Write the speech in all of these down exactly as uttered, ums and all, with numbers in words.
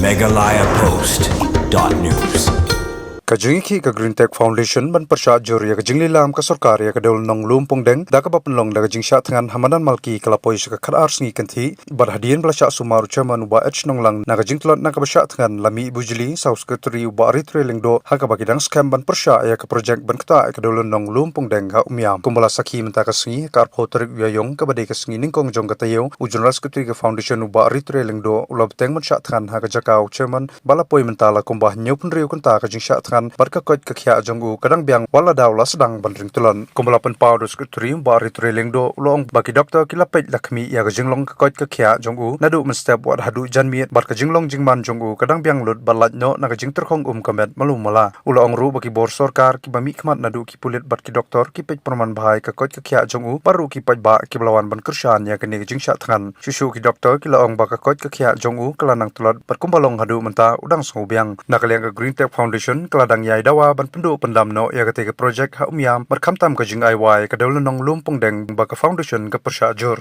Meghalaya Post dot news. Ka jingïakhih ka Green Tech Foundation ban pyrshah jur ïa ka jinglilam ka sorkar ïa ka dewlynnong Lum Pongdeng da kaba pynlong da ka jingshah thngan ha madan Malki ka la poi sha ka khatar sngi kynthih, bad hadien ba la shah sumar u chairman u Bah H Nonglang na ka jingtlot na kaba shah thngan, la mih bujli sa u secretary u Bah Ritre Lyngdoh ha kaba ki dang skhem ban pyrshah ïa ka project ban ktah ïa ka dewlynnong Lum Pongdeng ha Umiam. Kumba la sakhi mynta ka sngi, ka arphew tarik u Ïaïong kaba dei ka sngi nyngkong jong ka taïew, u General Secretary ka Foundation u Bah Ritre Lyngdoh u la bteng ban shah thngan ha ka jaka u chairman, ba la poi mynta la kumba hynñiew phew hynriew kynta ka jingshah thngan, bad ka koit ka khiah jong u ka dang biang wat la daw la sdang ban ring tlot. Kumba la pynpaw da u secretary u Bah Ritre Lyngdoh, u la ong ba ki doktor ki la peit la khmih ïa ka jinglong ka koit ka khiah jong u naduh mynstep wat haduh janmiet, bad ka jinglong jingman jong u ka dang biang lut bad lait noh na ka jingtyrkhong um ka met malu mala. U la ong ruh ba ki bor sorkar kiba mihkhmat naduh ki pulit bad ki doktor ki peit pyrman bha ïa ka koit ka khiah jong u, bad ruh ki paidbah kiba la wan ban kyrshan ïa kane ka jingshah thngan. Shuh shuh ki doktor ki la ong ba ka koit ka khiah jong u ka la nang tlot, bad kumba long haduh mynta u dang sngew biang. Na ka liang ka Green Tech Foundation ka la dang ïai dawa ban pynduh pyndam noh ïa katei ka project ha Umiam, bad khamtam ka jingai wai ka dewlynnong Lum Pongdeng ba ka foundation ka pyrshah jur.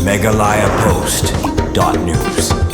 Meghalaya Post dot news.